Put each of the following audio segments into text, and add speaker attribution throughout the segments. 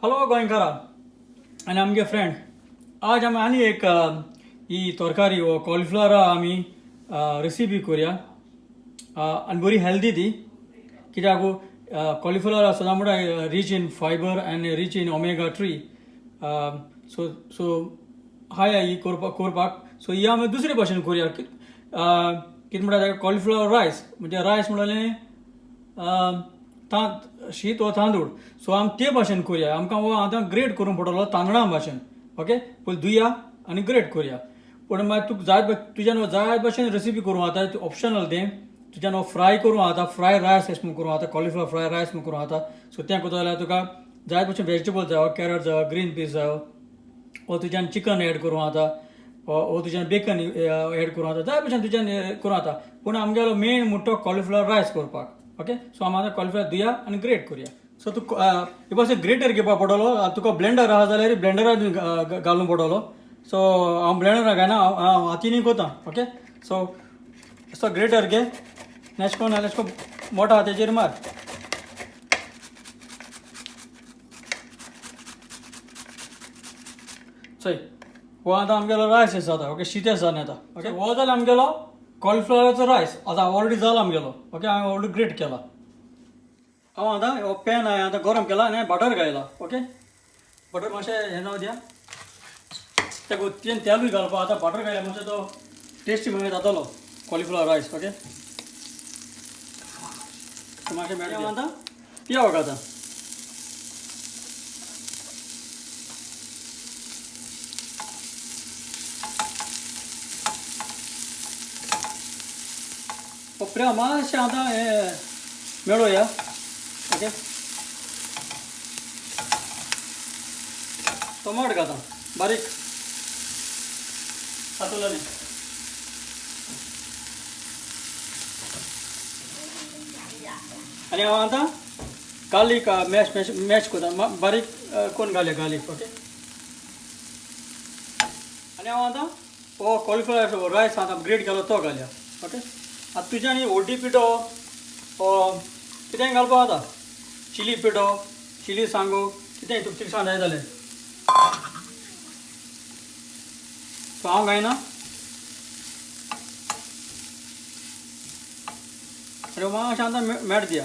Speaker 1: Hello गोंयकारा आनी आमगे friend, आज आमी आनी एक ही तरकारी हो कॉलिफ्लॉवरा आमी रेसिपी करुया आनी बरी हेल्दी ती, कित्याक कॉलिफ्लॉवर सदां म्हणटा rich in fibre and rich in omega 3. So so हाय ही करपाक सो ही आमी दुसरे भाशेन करुया. कितें म्हणटा ताका कॉलिफ्लॉवर रायस, म्हणजे रायस म्हणलें शीत हो तांदूळ. सो आमी ते भाशेन करुया. आमकां हो आतां ग्रेट करूंक पडटलो तांदळां भाशेन. ओके, पयलीं धुया आनी ग्रेट करुया. पूण मागीर तुका जाय तुज्यान जाय भाशेन रेसिपी करूं जाता, ऑप्शनल तें. तुज्यान हो फ्राय करूं जाता, फ्राय रायस अशें म्हूण करूं जाता, कॉलिफ्लॉवर फ्राय रायस म्हूण करूं जाता. सो तें करता जाल्यार तुका जाय भाशेन वेजिटेबल जायो, कॅरट जायो, ग्रीन पीस जायो, वो तुज्यान चिकन एड करूं जाता, वो तुज्यान बेकन एड करूं जाता, जाय भाशेन तुज्यान करूं जाता. पूण आमगेलो मेन म्हणटा कॉलिफ्लॉवर रायस करपाक. ओके, सो आमी आतां कॉलिफ्लॉवर धुया आनी ग्रेट करुया. सो तुका हे भाशेन ग्रेटर घेवपाक पडटलो. तुका ब्लेंडर आसा जाल्यार ब्लेंडरान घालूंक पडटलो. सो हांव ब्लेंडरान घायना, हांव हातीनूय करता. ओके, सो सो ग्रेटर घे, नेक्स्ट कोण नाल्यार मोठो आहा तेजेर मार. चोय हो आतां आमगेलो रायस आसा आतां. ओके, शीत आसा न्ही आतां. ओके, हो जालो आमगेलो कॉलिफ्लॉवराचो रायस आतां ऑलरेडी जाला आमगेलो. ओके, हांवें ऑलरेडी ग्रेट केला. हांव आतां हो पॅन हांवें आतां गरम केला आनी बटर घायला. ओके, बटर मातशें हें जावं दिया, तेका तेन तेलूय घालपा. आतां बटर घायल्यार मातशें तो टेस्टी मागीर जातलो कॉलिफ्लॉवर रायस. ओके, मातशें मेळटा आतां पियाव घालता. प्रिया मातशें आतां हें मेळोया. ओके, टोमाट घालता बारीक कातुलांनी. आनी हांव आतां गार्लीक मॅश मॅश मॅश करता, बारीक करून घालया गार्लीक. ओके, आनी हांव आतां हो कॉलिफ्लॉवर रायस आतां ग्रेट केलो तो घालया. ओके, आतां तुज्यान ओडी पिठो कितेंय घालपाक जाता, चिली पिठो, चिली सांगो, कितेंय तुका तिखसाण जाय जाल्यार. सो हांव घायना. आनी मातशें आतां मेट दिया.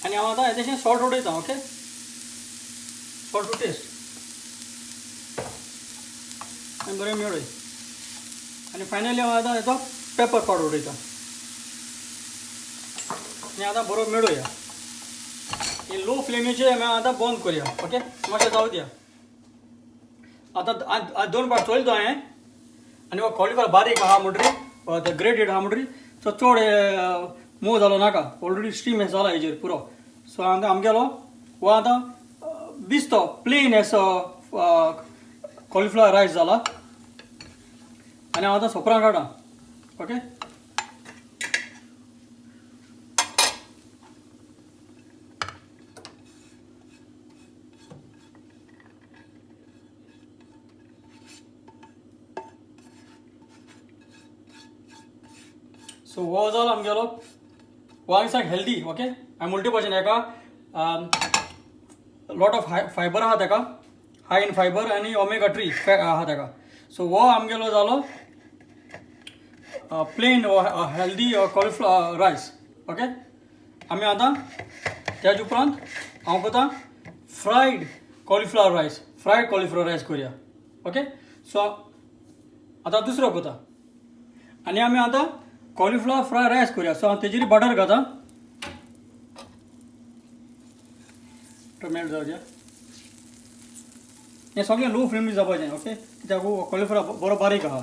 Speaker 1: आनी हांव आतां येदेशें सॉल्ट उडयता. Okay, salt to taste. आनी बरें मेळय. आनी फायनली हांव आतां हेचो पेपर पावडर उडयता. आनी आतां बरो मेळोया. ही लो फ्लेमीचेर आमी आतां बंद करुया. ओके, मातशें जावं दिया. आतां दोन पाट चोयलो तो हांवें. आनी हो कॉलिफ्लॉवर बारीक आहा म्हणटरी, ग्रेटेड आहा म्हणटरी, सो चड मोव जालो नाका, ऑलरेडी स्टीम हें जाला हेजेर पुरो. सो आतां आमगेलो हो आतां बिस्तो प्लेन असो कॉलिफ्लॉवर रायस जाला. आनी हांव आतां सोपरां काडा. ओके, सो हो जालो आमगेलो हो आनी हेल्दी. ओके, हांवें मुल्टी भाशेन हेका लॉट ऑफ फायबर आहा तेका, हाय इन फायबर आनी ओमेगा 3 आहा तेका. सो हो आमगेलो जालो प्लेन हेल्दी कॉलिफ्लॉवर रायस. ओके, आमी आतां त्याच उपरांत हांव करता fried cauliflower rice, fried cauliflower rice करुया. ओके, सो आतां दुसरो करता. आनी आमी आतां कॉलिफ्लॉवर फ्राय रायस करुया. सो हांव तेजेर बटर घालता, टोमॅटो जावं दिया. हें सगळें लो फ्लेमीर जावपाचें. ओके, कित्याक कॉलिफ्लॉवर बरो बारीक आहा.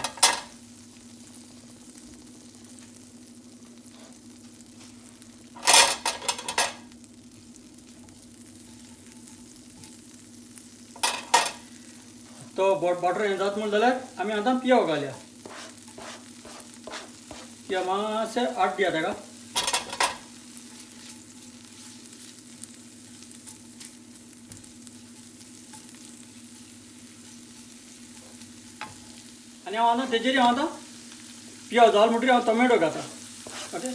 Speaker 1: तो बटर हें जाता म्हण जाल्यार आमी आतां पियाव घालया. पियाव मातशें आट दिया तेका. आनी हांव आतां तेजेर हांव आतां पियाव जालो म्हणटकीर हांव टोमॅटो घालता. ओके,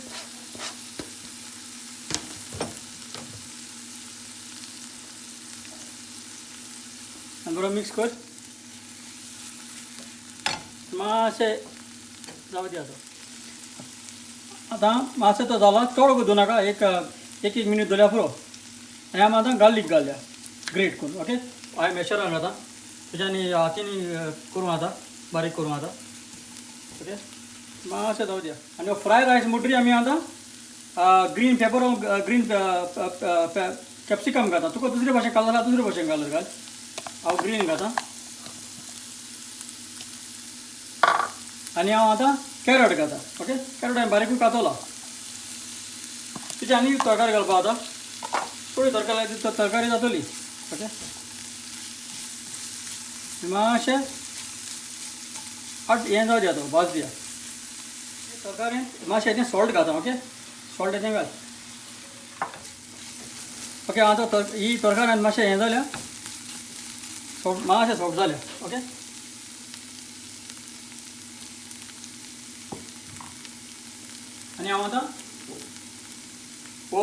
Speaker 1: आनी बरो मिक्स कर. मातशें जावं दी आतां. आतां मातशें तो जाला, चड दवरूं नाका, एक एक एक मिनट दवरल्यार पुरो. आनी आमी आतां गार्लीक घालया ग्रेट करून. ओके, हांवें मॅशरान घाता, तुज्यानी हातीन करूं आतां, बारीक करूं आतां. ओके, मातशें जावं दिया. आनी फ्राय रायस म्हणटरी आमी आतां ग्रीन पेपर, ग्रीन कॅप्सिकम घाता. तुका दुसरे भाशेन घाल जाल्यार दुसरे भाशेन घाल घाल. हांव ग्रीन घाता. आनी हांव आतां कॅरट घाता. ओके, कॅरट हांवें बारीकूय कातला. तुजे आनी तरकारी घालपा आतां, थोडी तरकारी तरकारी जातली. ओके, मातशें आट हें जावं दिया, तो भाज दिया तरकारी. मातशें हेजें सॉल्ट घाता. ओके, सॉल्ट हेजें घाल. ओके, आतां ही तरकारी आनी मातशें हें जाल्या, सॉफ्ट, मातशें सॉफ्ट जाल्या. ओके, आनी हांव आतां हो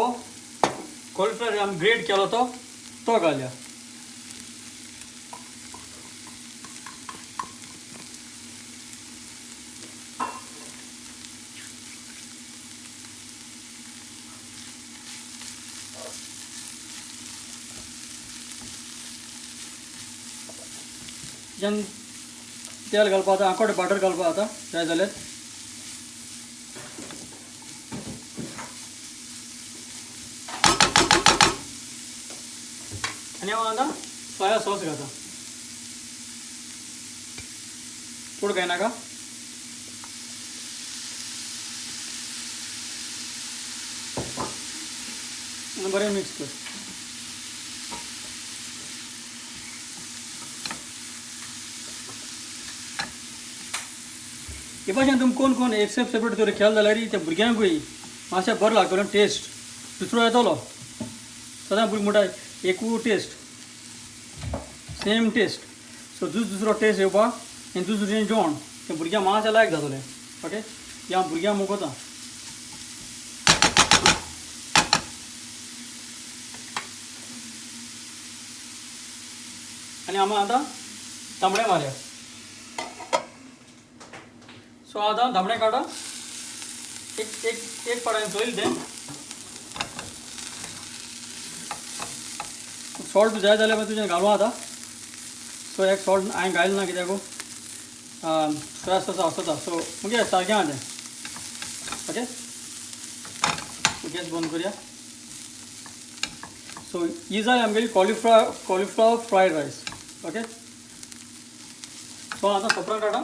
Speaker 1: कॉलिफ्लावर आमी ग्रेट केलो तो तो घालया. जेन्ना तेल घालपा आतां, आंकोट बटर घालपा आतां जाय जाल्यार. आनी हांव आतां सोया सॉस घाता, चड घायनाका. आनी बरें मिक्स कर. हे भाशेन तुमी कोण कोण एक सेप सेपरेट तरी केलें जाल्यार त्या भुरग्यांकूय मातशें बरें लागतलो, टेस्ट दुसरो येतलो. सदां भुरगीं म्हणटा एकू टेस्ट, सेम टेस्ट. सो दुसरो टेस्ट येवपाक आनी दुसरें जेवण तें भुरग्यांक मातशें लायक जातलें. ओके, हें हांव भुरग्यांक मोगता. आनी आमी आतां तांबडे मारया. सो आतां तांबडे काडा, एक एक एक पाट हांवें चोयलें तें. सॉल्ट जाय जाल्यार मागीर तुजें घालूं आतां. सो एक सॉल्ट हांवें घायलें ना कित्याक सोया सॉस आसता. सो मुगे सारकें आहा तें. ओके, गॅस बंद करया. सो ही जाली आमगेली cauliflower fried rice. Okay, so आतां सोपरां काडा.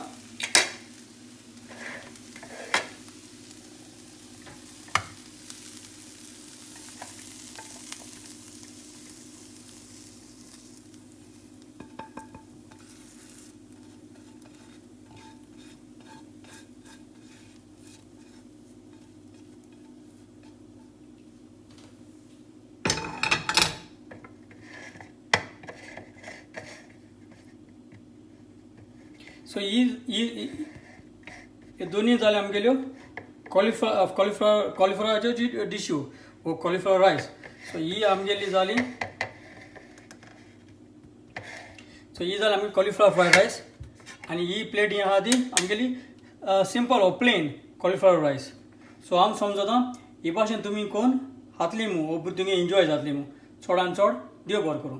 Speaker 1: सो ही दोन्ही जाले आमगेल्यो कॉलिफ्लावराच्यो जी डिश्यो वो कॉलिफ्लावर रायस. सो ही आमगेली जाली. सो ही जाली आमगेली कॉलिफ्लावर फ्रायड रायस. आनी ही प्लेट ही आहा ती आमगेली सिंपल वो प्लेन कॉलिफ्लावर रायस. सो हांव समजता ही भाशेन तुमी कोण खातली मू, वो तुमी एन्जॉय जातली मू. चडान चड देव बरें करूं.